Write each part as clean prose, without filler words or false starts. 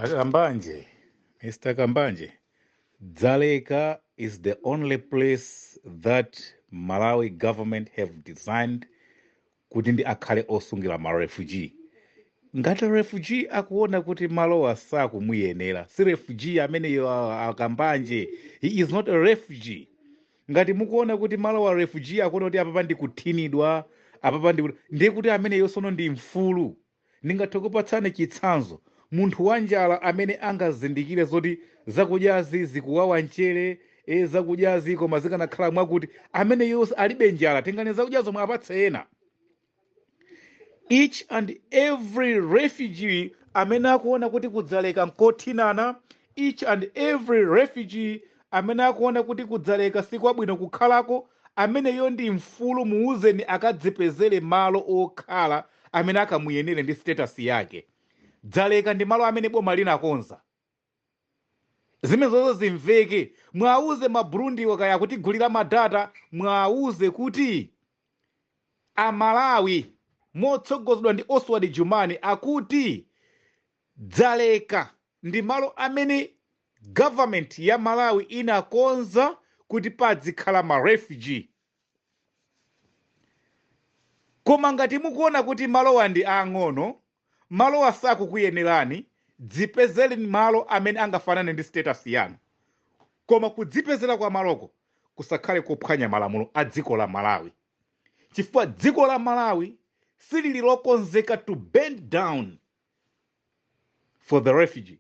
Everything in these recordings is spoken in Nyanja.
Akambanje, Mr. Kambanje, Dzaleka is the only place that Malawi government have designed kuti ndi akhale osungira ma refugee. Ngati refugee akuona kuti malowa sakumuyenera, si refugee ameneyo Akambanje, he is not a refugee. Ngati mukuona kuti malowa refugee akuona kuti apapa ndikuthinidwa, apapa ndi ndiye kuti ameneyo sono ndi mfulu. Ndingathe kupatsani chitsanzo: munthu wanjala amene angazindikire zoti zakudyazi zikuwawa mchere, zakudyazi koma zikanakhala mwakuti, ameneyo alibe njala, tengani zakudya zomwe apatse ena. Each and every refugee amene akuona kuti kuDzaleka nkothinana, each and every refugee amene akuona kuti kuDzaleka sikwabwino kukhalako, ameneyo ndi mfulu. Muuzeni akadzipezere malo okhala amene akamuyenere ndi status yake. Dzaleka ndi malo amene boma linakonza. Zimene zozo zimveke. Mwauze Maburundiwo kaya kutigulira ma data, mwauze kuti Amalawi motsogozedwa ndi Oswald Jumani akuti Dzaleka ndi malo amene government ya Malawi inakonza kuti padzikhala ma refugee. Koma ngati mukuona kuti malowa ndi ang'ono, malowa sakukuyenerani, dzipezereni malo amene angafanane ndi status yanu. Koma kudzipezera kwa maloko kusakhale kophwanya malamulo a dziko la Malawi, chifukwa dziko la Malawi silili lokonzeka to bend down for the refugee,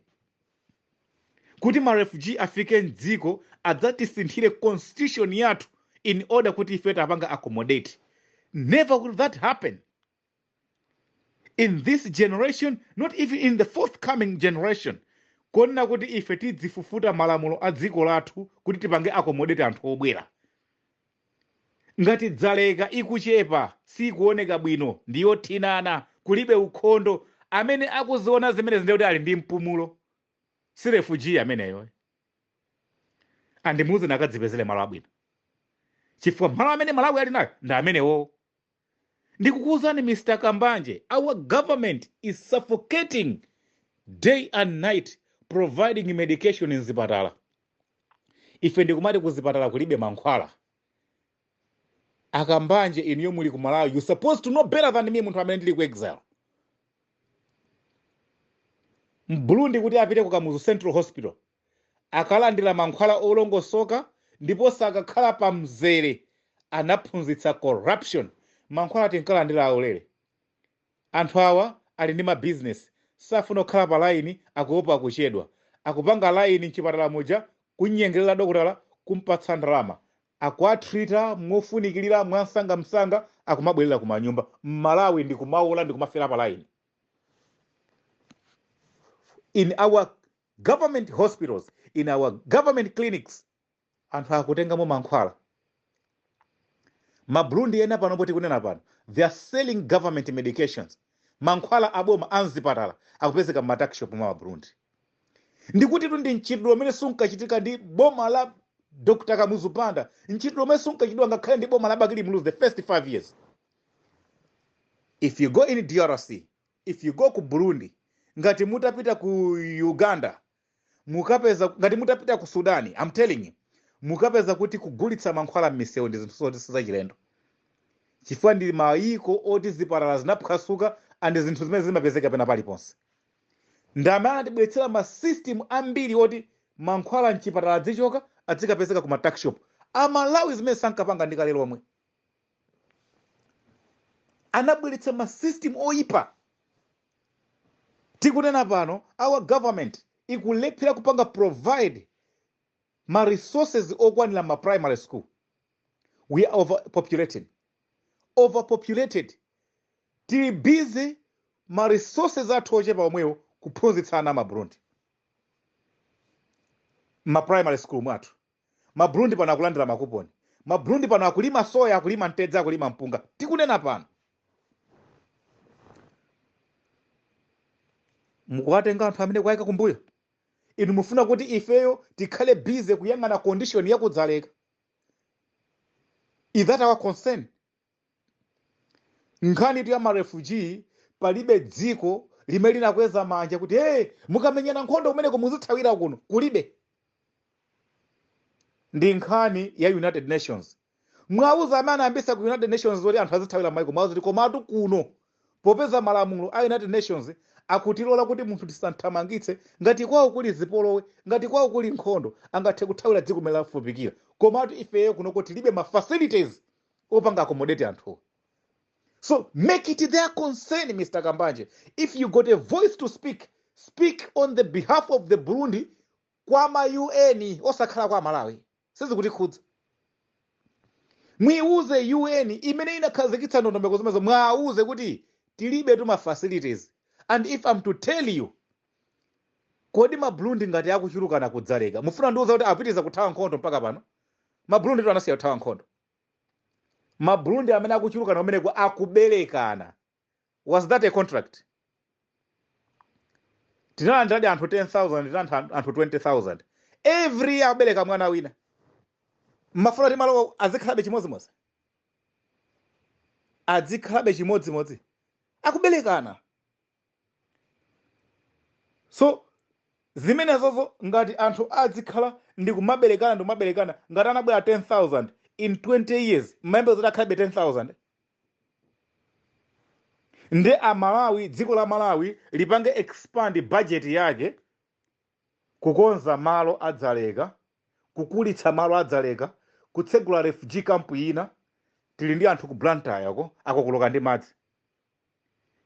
kuti ma refugee afike mdziko adzatisinthire constitution yathu in order kuti ife tapanga accommodate. Never will that happen in this generation, not even in the forthcoming generation, kuonena kuti ife tidzifufuta malamulo a dziko lathu kuti tipange accommodate anthu obwera. Ngati Dzaleka ikuchepa, sikuoneka bwino, ndiyothinana, kulibe ukhondo, amene akuziona zimene zinde kuti ali ndi mpumulo si refugee ameneyo. Andimuuze akadzipezere malo abwino, chifukwa malo amene Malawi ali nayo ndi amenewo. Ndikukuwuzani, Mr Kambanje, our government is suffocating day and night providing medication mzipatala. Ife ndikumati kuzipatala kulibe mankhwala. Akambanje, inuyo muli ku Malawi, you supposed to know better than me, munthu amene ndili ku exile. Mburundi kuti apite ku Kamuzu Central Hospital akalandira mankhwala olongosoka ndipo sakakhala pa mzere. Anaphunzitsa corruption. Mankhwala tinkalandira aulere. Anthu awa ali ndi mabizinesi, safuna kukhala pa laini, akuopa kuchedwa. Akupanga laini mchipatala muja, kunyengerera dokotala, kumpatsa ndalama, akuatreata mofunikirira mwansangamsanga, akumabwerera kumanyumba. Mmalawi ndikumaola, ndikumafera pa laini in our government hospitals, in our government clinics. Anthu akutengamo mankhwala. Maburundi ena panopo tikunena pano, they are selling government medications. Mankhwala aboma amzipatala akupezeka m'ma tuckshop mwa Maburundi. Ndikuti tu ndi mchitidwe umene sunkachitika ndi boma la Dr Kamuzu Banda, mchitidwe umene sunkachitidwa ngakhale ndi boma la Bakili Muluzi the first 5 years. If you go in DRC, if you go ku Burundi, ngati mutapita ku Uganda, mukapeza, ngati mutapita ku Sudani, I'm telling you, mukapeza kuti kugulitsa mankhwala m'misewu ndi zinthu zoti sizachilendo, chifukwa ndi mayiko oti zipatala zinaphwasuka and zinthu zimene zimapezeka pena paliponse. Ndi amene anatibweretsera ma system ambiri oti mankhwala mchipatala adzichoka, adzikapezeka ku ma tuckshop. Amalawi zimene sankapanga ndi kale lomwe, anabweretsa ma system oyipa. Tikunena pano, our government ikulephera kupanga provide ma resources okwanira ma primary school. We are overpopulated, overpopulated. Tili busy ma resources athu ochepa omwewo kuphunzitsa ana Maburundi ma primary school mwathu. Maburundi pano akulandira makuponi. Maburundi pano akulima soya, akulima mtedza, akulima mpunga. Tikunena pano, mukuwatenga anthu amene kuwayika kumbuyo. Inu mufuna kuti ifeyo tikhale busy kuyang'ana condition yakuDzaleka? Is that our concern? Nkhani ya ma refugee, palibe dziko limene linakweza manja kuti, "Hey, mukamenyana nkhondo kumeneko muzithawira kuno." Kulibe. Ndi nkhani ya United Nations. Mwauza amene anayambisa ku United Nations zoti anthu azithawira maiko, mwauza kuti komatu kuno, popeza malamulo a United Nations akutilola kuti munthu tisanthamangitse ngati kwawo kuli zipolowe, ngati kwawo kuli nkhondo, angathe kuthawira dziko limene lafupikira, komatu ifeyo kunoko tilibe ma facilities opanga accommodate anthuwo. So make it their concern, Mr. Kambanje. If you got a voice to speak, speak on the behalf of the Burundi kwa ma UN, osakhala kwa Malawi. Sizikutikhudza. Mwiuze UN imene inakhazikitsa ndondomeko zimenezo, mwauze kuti tilibe tu ma facilities. And if I'm to tell you, kodi ma Burundi ngati akuchulukana kudzaleka, mufuna ndiuza kuti apitiza kuthawa nkhondo mpaka pano? Ma Burundi tu anasiya kuthawa nkhondo. Ma Burundi amene akuchulukana kumeneko akuberekana. Was that a contract? Tinalandiradi anthu 10,000, tinalandira anthu 20,000 every year, abereka mwana wina. Mmafuna kuti malo azikhalabe chimodzimodzi? Azikhalabe chimodzimodzi? Akuberekana. So zimenezozo, ngati anthu azikhala ndi kumaberekana ndi kumaberekana, ngati anabwera 10,000 in 20 years, mmayembe zoti akhalabe 10,000? Nde Amalawi, dziko la Malawi lipange expand budget yake kukonza malo adzaleka, kukulitsa malo adzaleka, kutsegula refugee camp ina. Tili ndi anthu ku Blantyre ko akokoloka ndi madzi.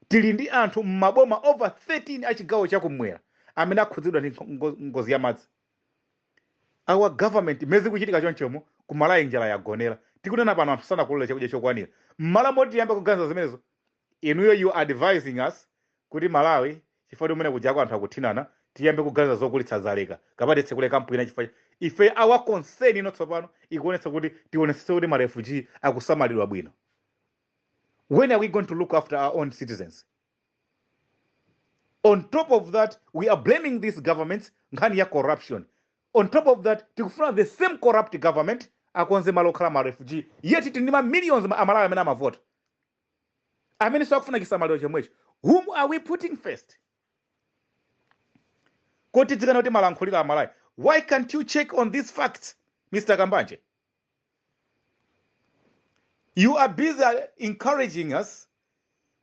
Tili ndi anthu m'maboma over 13 a chigawo chakumwera amene akhudzidwa ndi ngozi ya madzi. Our government, mezi kuchitika chonchomo, kumalawi njala yagonera. Tikunena pano anthu sanakolole chakudya chokwanira. Mmalo moti tiyambe kuganiza zimenezo, inuyo you advising us kuti Malawi, chifukwa kumene kujako anthu akuthinana, tiyambe kuganiza zokulitsa Dzaleka kapati tsekule camp ina. Chifukwa ife our concern ino tsopano ikuonetsa kuti tionetsetse kuti ma refugee akusamalidwa bwino. When are we going to look after our own citizens? On top of that, we are blaming these governments nkhani ya corruption. On top of that, tikufuna the same corrupt government akonze malo okhala ma refugee, yet tili ndi ma millions Amalawi amene amavota amene sakufuna chisamaliro chomwecho. Whom are we putting first? Koti dzikana kuti malankhuliro Amalawi, why can't you check on these facts, Mr. Kambanje? You are busy encouraging us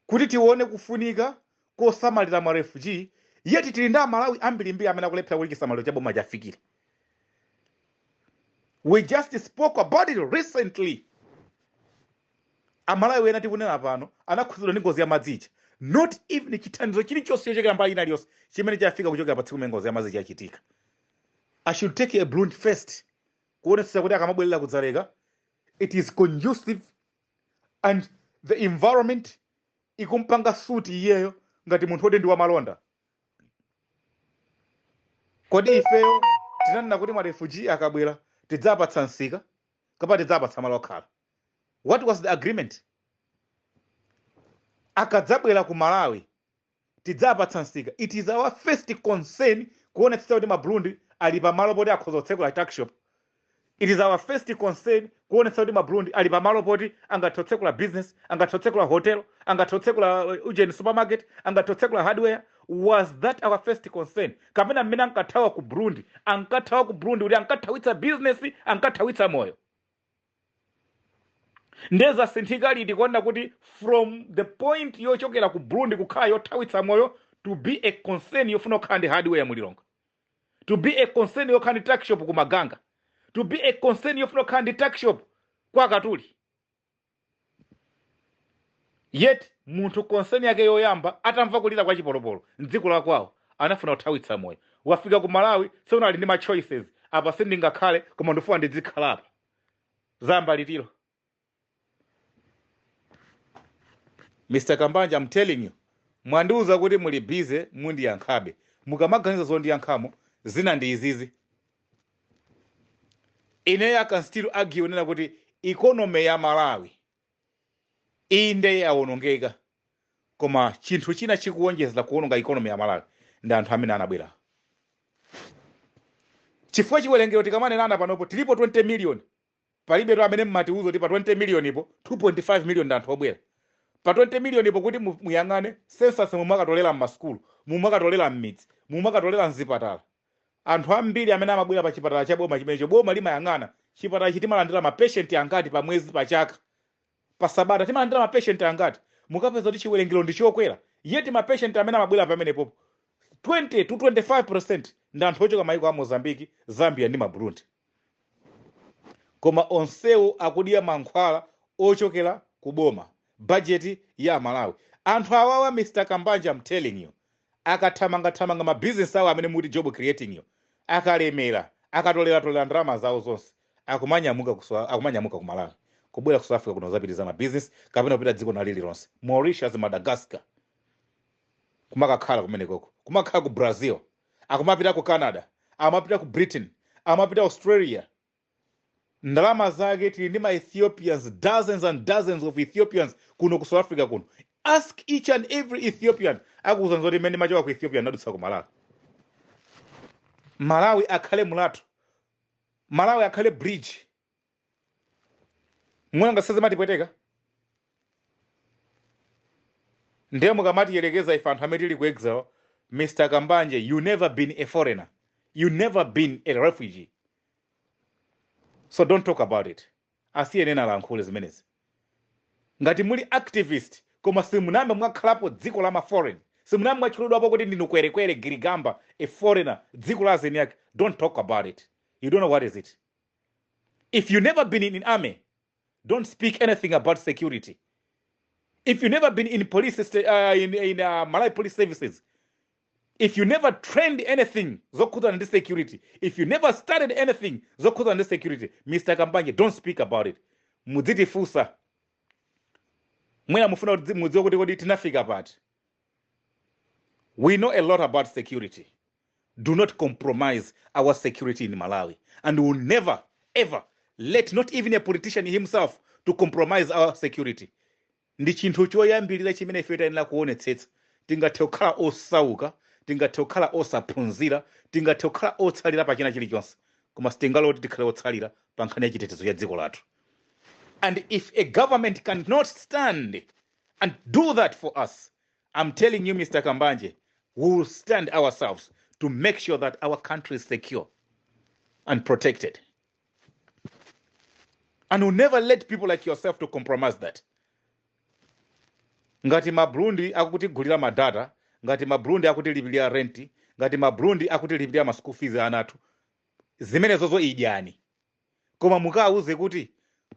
kuti tione kufunika kosamalira ma refugee, yet tili ndi Amalawi ambirimbiri amene akulephera kuti chisamaliro cha boma chafikire. We just spoke about it recently. Amalawi ena tikunena pano anakhudzidwa ndi ngozi ya madzi ija. Not even chithandizo chilichonse chochokera mbali ina iliyonse chimene chafika kuchokera pa tsiku limene ngozi ya madzi chachitika. I should take a Burundi first kuonetsetsa kuti akamabwerera kudzaleka, it is conducive and the environment ikumpanga suit iyeyo ngati munthu woti ndi wamalonda. Kodi ifeyo tinanena kuti ma refugee akabwera tidzapatsa msika kapena tidzapatsa malo okhala? What was the agreement? Akadzabwera ku Malawi tidzapatsa msika. It is our first concern kuonetsetsa kuti Maburundi ali pamalo poti akhoza kutsekula tuck shop. It is our first concern kuonetsa kuti Maburundi ali pamalo poti angathe kutsekula business, angathe kutsekula hotel, angathe kutsekula ujeni supermarket, angathe kutsekula hardware. Was that our first concern, kapena mmene ankathawa ku Burundi, ankathawa ku Burundi kuti ankathawitsa business, ankathawitsa moyo? Ndezasinthika liti kuona kuti from the point yochokera ku Burundi kukhala yothawitsa moyo to be a concern yofuna kukhala ndi hardware mulilongo, to be a concern yokhala ndi tuck shop ku Maganga, to be a concern yofuna kukhala ndi tuck shop kwa Katuli? Yet munthu concern yake yoyamba atamva kulira kwa chipolopolo mdziko la kwawo anafuna kuthawitsa moyo. Wafika ku Malawi, tsono ali ndi ma choices: apa sindingakhale, koma ndifuna ndidzikhalapa. Zamba litiro. Mr. Kambanja, I'm telling you, mwandiuza kuti muli busy, mundiyankhabe. Mukamaganiza zondiyankhamo, zina ndi izizi. Ineyo I can still argue nena kuti economy ya Malawi inde yawonongeka, koma chinthu china chikuwonjezera kuwononga economy ya Malawi ndi anthu amene anabwera, chifukwa chiwerengero tikamanenana panopo tilipo 20 million. Palibetu amene mmatiuza kuti pa 20 million ipo 2.5 million ndi anthu obwera. Pa 20 million ipo, kuti muyang'ane census, mumakatolera mmasukulu, mumakatolera m'midzi, mumakatolera mzipatala. Anthu ambiri amene amabwera pa chipatala cha boma chimenecho, boma limayang'ana chipatala chitimalandira mapatient angati pa mwezi, pa chaka, pa sabata, timalandira mapatient angati. Mukapeza kuti chiwerengero ndi chokwera, yet mapatient amene amabwera pamenepopo, 20 to 25% ndi anthu ochoka maiko a Mozambiki, Zambia ndi Maburundi. Koma onsewo akudya mankhwala ochokera ku boma, bajeti ya Malawi. Anthu awawa, Mr Kambanja, I'm telling you, akathamangathamanga mabizinesi awo amene muti job creating yo, akalemera, akatoleratolera ndalama zawo zonse, akumanyamuka ku Malawi kubwera ku South Africa kuno zapitiriza mabizinesi, kapena kupita dziko na lililonse, Mauritius, Madagascar, kumakakhala kumenekoko, kumakhala ku Brazil, akumapita ku Canada, amapita ku Britain, amapita Australia. Ndalama zake tili ndi ma Ethiopians, dozens and dozens of Ethiopians kuno ku South Africa kuno. Ask each and every Ethiopian, akuwuza zoti mmene machoka ku Ethiopia ndadutsa ku Malawi. Malawi akhale mulatho, Malawi akhale bridge. Mwanga sizimatipweteka? Ndiye mukamatiyelekeza ife anthu amene tili ku exile, Mr Kambanje, you never been a foreigner, you never been a refugee, so don't talk about it. Asiyeni ena alankhule zimenezi. Ngati muli activist, koma simunambe mwakhalapo dziko la ma foreign, simunambe mwatchulidwapo kuti ndinu kwerekwere, girigamba, a foreigner, dziko la azeni ake, don't talk about it. You don't know what is it. If you never been in army, don't speak anything about security. If you never been in police in Malawi Police Services, if you never trained anything zokhudzana ndi security, if you never studied anything zokhudzana ndi security, Mr Kambanje, don't speak about it. Mudzitifunsa mwina mufuna kuti mudziwe kuti kodi tinafika pati. We know a lot about security. Do not compromise our security in Malawi, and we will never ever let not even a politician himself to compromise our security. Ndi chinthu choyambirira chimene ife tayenera kuonetsetsa. Tingathe kukhala osauka, tingathe kukhala osaphunzira, tingathe kukhala otsalira pa china chilichonse, koma sitingalole kuti tikhale otsalira pa nkhani ya chitetezo cha dziko lathu. And if a government cannot stand and do that for us, I'm telling you, Mr Kambanje, we will stand ourselves to make sure that our country is secure and protected, and we'll never let people like yourself to compromise that. Ngati Maburundi akutigulira madata, ngati Maburundi akutilipirira renti, ngati Maburundi akutilipirira ma school fees ana athu, zimenezozo idyani, koma mukawuze kuti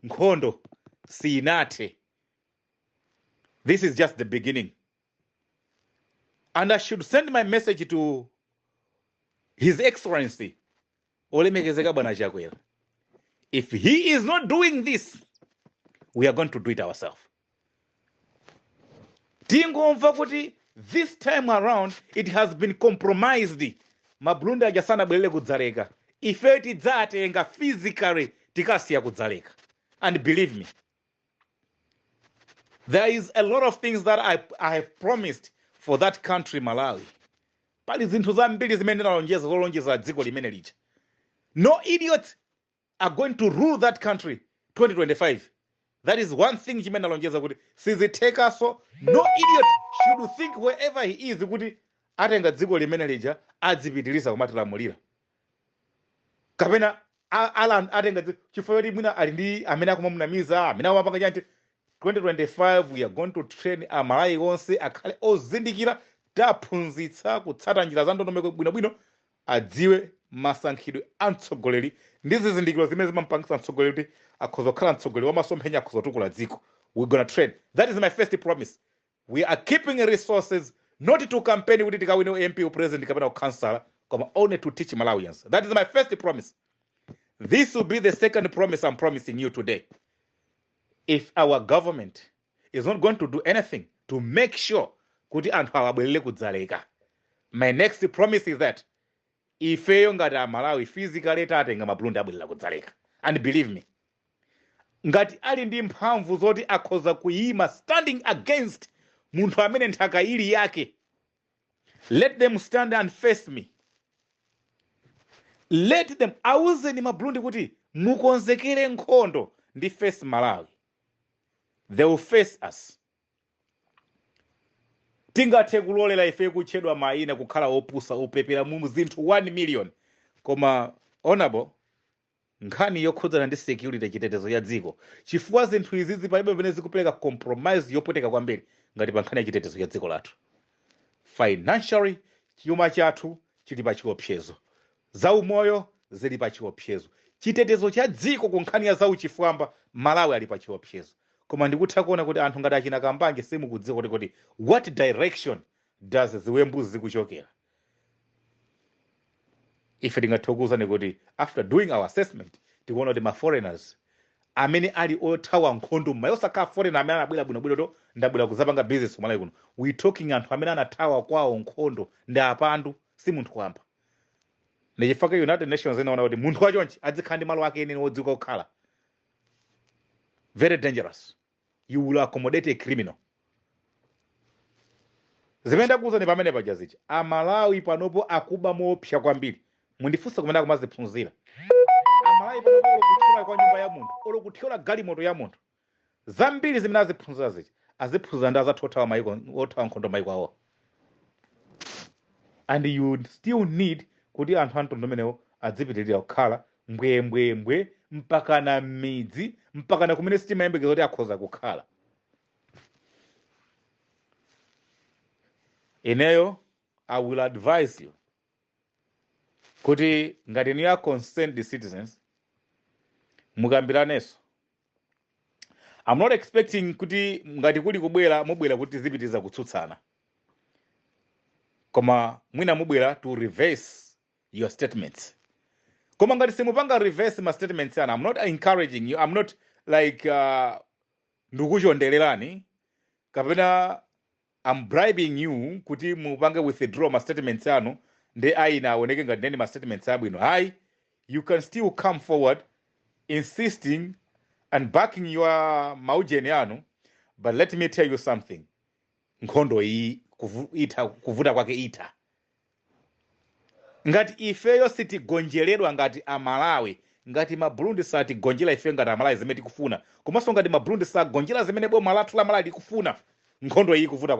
nkhondo sinathe. This is just the beginning. And I should send my message to His Excellency, olemekezeka bwana Chakwera. If he is not doing this, we are going to do it ourselves. Tingomva kuti this time around it has been compromised, Maburundi aja sanabwerere kudzaleka, ife tidzatenga physically, tikasiya kudzaleka. And believe me, there is a lot of things that I have promised for that country, Malawi. Pali zinthu zambiri zimene ndinalonjeza, zolonjeza dziko limene lija. No idiot are going to rule that country 2025. That is one thing chimene ndalonjeza kuti sizithekaso. No idiot should think, wherever he is, kuti atenga dziko limene lija adzipitiriza kumatilamulira, kapena atenga chifukwa choti mwina ali ndi amene akumamunamiza, amene akumapanga chanti. 2025 we are going to train Amalawi onse akhale ozindikira. Taphunzitsa kutsata njira za ndondomeko bwinobwino, adziwe masankhidwe a mtsogoleri ndi zizindikiro zimene zimampangisa mtsogoleri kuti akhoza kukhala mtsogoleri wamasomphenya, akhoza kutukula dziko. We're gonna train. That is my first promise. We are keeping resources not to campaign kuti tikawine MP, president kapena councillor, koma only to teach Malawians. That is my first promise. This will be the second promise I'm promising you today. If our government is not going to do anything to make sure kuti anthu awabwerere kudzaleka, my next promise is that ifeyo ngati Amalawi physically tatenga Maburundi abwerera kudzaleka. And believe me, ngati ali ndi mphamvu zoti akhoza kuyima standing against munthu amene nthaka ili yake, let them stand and face me. Let them, awuzeni Maburundi kuti mukonzekere nkhondo ndi face Malawi. They will face us. Tingathe kulolera ife kutchedwa mayina, kukhala opusa, opepera mu zinthu 1 million, koma honorable, nkhani yokhudzana ndi security, chitetezo cha dziko, chifukwa zinthu izizi palibe pamene zikupereka compromise yopweteka kwambiri ngati pa nkhani ya chitetezo cha dziko lathu. Financially, chuma chathu chili pa chiopsezo, zaumoyo zili pa chiopsezo, chitetezo cha dziko ku nkhani ya zauchifwamba, Malawi ali pa chiopsezo. Koma ndikutha kuona kuti anthu ngati achina Kambanje simukudziwa kuti what direction does ziwembuzi zikuchokera. Ife tingathe kukuwuzani kuti after doing our assessment, tikuona kuti ma foreigners amene ali othawa nkhondo mmayi, osakhala foreigner amene anabwera bwinobwino to ndabwera kuzapanga business kumalawi kuno. We talking anthu amene anathawa kwawo nkhondo, ndi apandu, si munthu wamba. Ndichifukwa United Nations inaona kuti munthu wachonchi adzikhala ndi malo ake ene wodziwika kukhala very dangerous. You will accommodate a criminal. Zimene ndakuwuzani pamene paja zicha, Amalawi panopo akuba moopsa kwambiri. Mundifunse kumene akumaziphunzira. Amalawi panopo olo kuthyola kwa nyumba ya munthu, olo kuthyola galimoto ya munthu, zambiri zimene aziphunzira zicha aziphunzira ndi azathu othawa maiko, othawa nkhondo maiko awo. And you still need kuti anthu amtundu umenewo adzipitirira kukhala mbwembwembwe mpakana m'midzi, mpakana kumene sitimayembekeza kuti akhoza kukhala. Ineyo I will advise you kuti ngati you are concerned citizens, mukambiranenso. I'm not expecting kuti ngati kuli kubwera, mubwera kuti zipitiriza kutsutsana, koma mwina mubwera to reverse your statements. Koma ngati simupanga reverse ma statements anu, I'm not encouraging you, I'm not like ndikuchondererani kapena I'm bribing you kuti mupange withdraw ma statements anu ndi aina aoneke ngati ndeni ma statements abwino. Hayi, you can still come forward insisting and backing your maujeni anu. But let me tell you something, nkhondo iyi itha kuvuta kwake itha ngati ifeyo sitigonjeredwa ngati Amalawi, ngati Maburundi satigonjera ife ngati Amalawi zimene tikufuna, komanso ngati Maburundi sagonjera zimene boma lathu la Malawi likufuna, nkhondo iyi kutha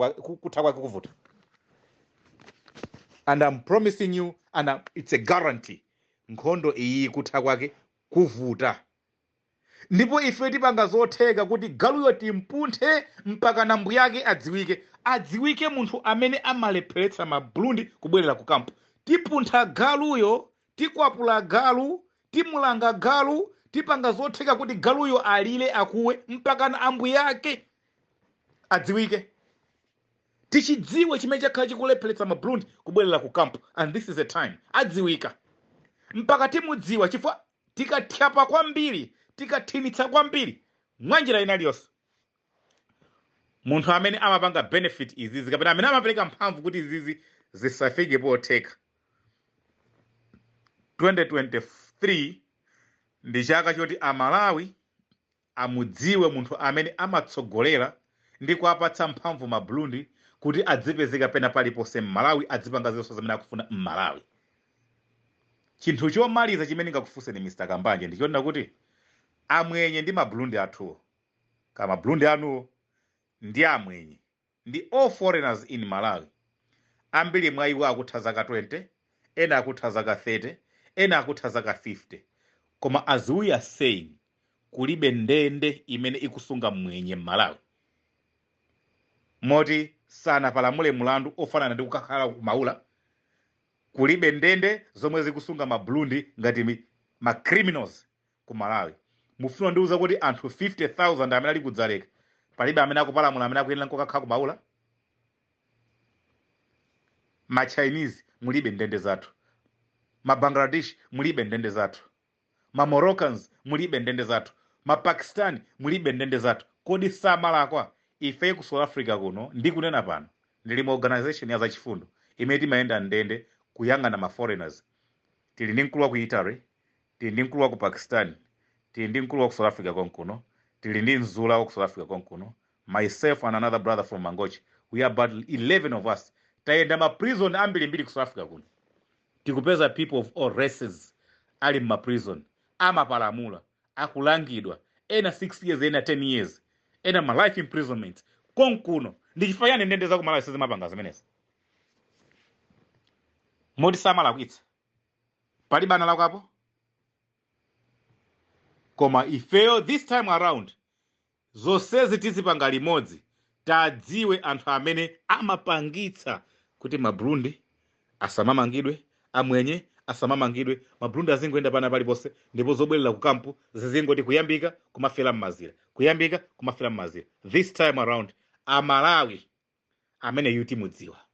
kwake kuvuta. And I'm promising you, and it's a guarantee, nkhondo iyi kutha kwake kuvuta. Ndipo ife tipanga zotheka kuti galuyo timpunthe mpaka na mbuyake adziwike, adziwike munthu amene amalepheretsa Maburundi kubwerera ku kampu. Tipuntha galuyo, tikwapula galu, timulanga galu, tipanga zotheka kuti galuyo alire, akuwe mpaka na ambuyake adziwike, tichidziwe chimene chakhala chikulepheretsa Maburundi kubwerera ku kampu. And this is a time adziwika, mpaka timudziwa, chifukwa tikathyapa kwambiri, tikathinitsa kwambiri mwanjira ina iliyonse, munthu amene amapanga benefit izizi kapena amene amapereka mphamvu kuti izizi zisafike potheka. 2023 ndi chaka choti Amalawi amudziwe munthu amene amatsogolera ndi kuapatsa mphamvu Maburundi kuti adzipezeka pena paliponse m'Malawi, adzipanga zonse zimene akufuna m'Malawi. Chinthu chomaliza chimene ndingakufunseni, Mr Kambanje, ndichonena kuti amwenye ndi Maburundi athuwo, ka Maburundi anuwo ndi amwenye ndi all foreigners in Malawi, ambiri mwa iwo akutha zaka 20, ena akutha zaka 30, ena akutha zaka 50. Koma as we are saying, kulibe ndende imene ikusunga mwenye m'Malawi moti sanapalamule mulandu ofanana ndi kukakhala kumaula. Kulibe ndende zomwe zikusunga Maburundi ngati ma criminals ku Malawi. Mufuna ndiuza kuti anthu 50,000 amene ali kudzaleka, palibe amene akupalamula amene akuyenera nkukakhala kumaula? Ma Chinese mulibe ndende zathu, ma Bangladesh mulibe ndende zathu, ma Moroccans mulibe ndende zathu, ma Pakistan mulibe ndende zathu. Kodi samalakwa? Ife ku South Africa kuno, ndikunena pano, ndili mu organization ya zachifundo imene timayenda ndende kuyang'ana ma foreigners. Tili ndi mkulu wa ku Italy, tili ndi mkulu wa ku Pakistan, tili ndi mkulu wa ku South Africa konkuno, tili ndi mzula wa ku South Africa konkuno, myself and another brother from Mangochi. We are about 11 of us. Tayenda ma prison ambirimbiri ku South Africa kuno, tikupeza people of all races ali mma prison, amapalamula, akulangidwa, ena 6 years, ena 10 years, ena ma life imprisonment konkuno. Ndi chifukwa chani ndende za kumalawi sizimapanga zimenezi? Moti samalakwitsa, palibe analakwapo. Koma ifeyo this time around zonsezi tizipanga limodzi, tadziwe anthu amene amapangitsa kuti Maburundi asamamangidwe, amwenye asamamangidwe, Maburundi azingoyenda pana paliponse, ndipo zobwerera ku kampu zizingoti kuyambika kumafera mmazira, kuyambika kumafera mmazira. This time around Amalawi amene yuti mudziwa.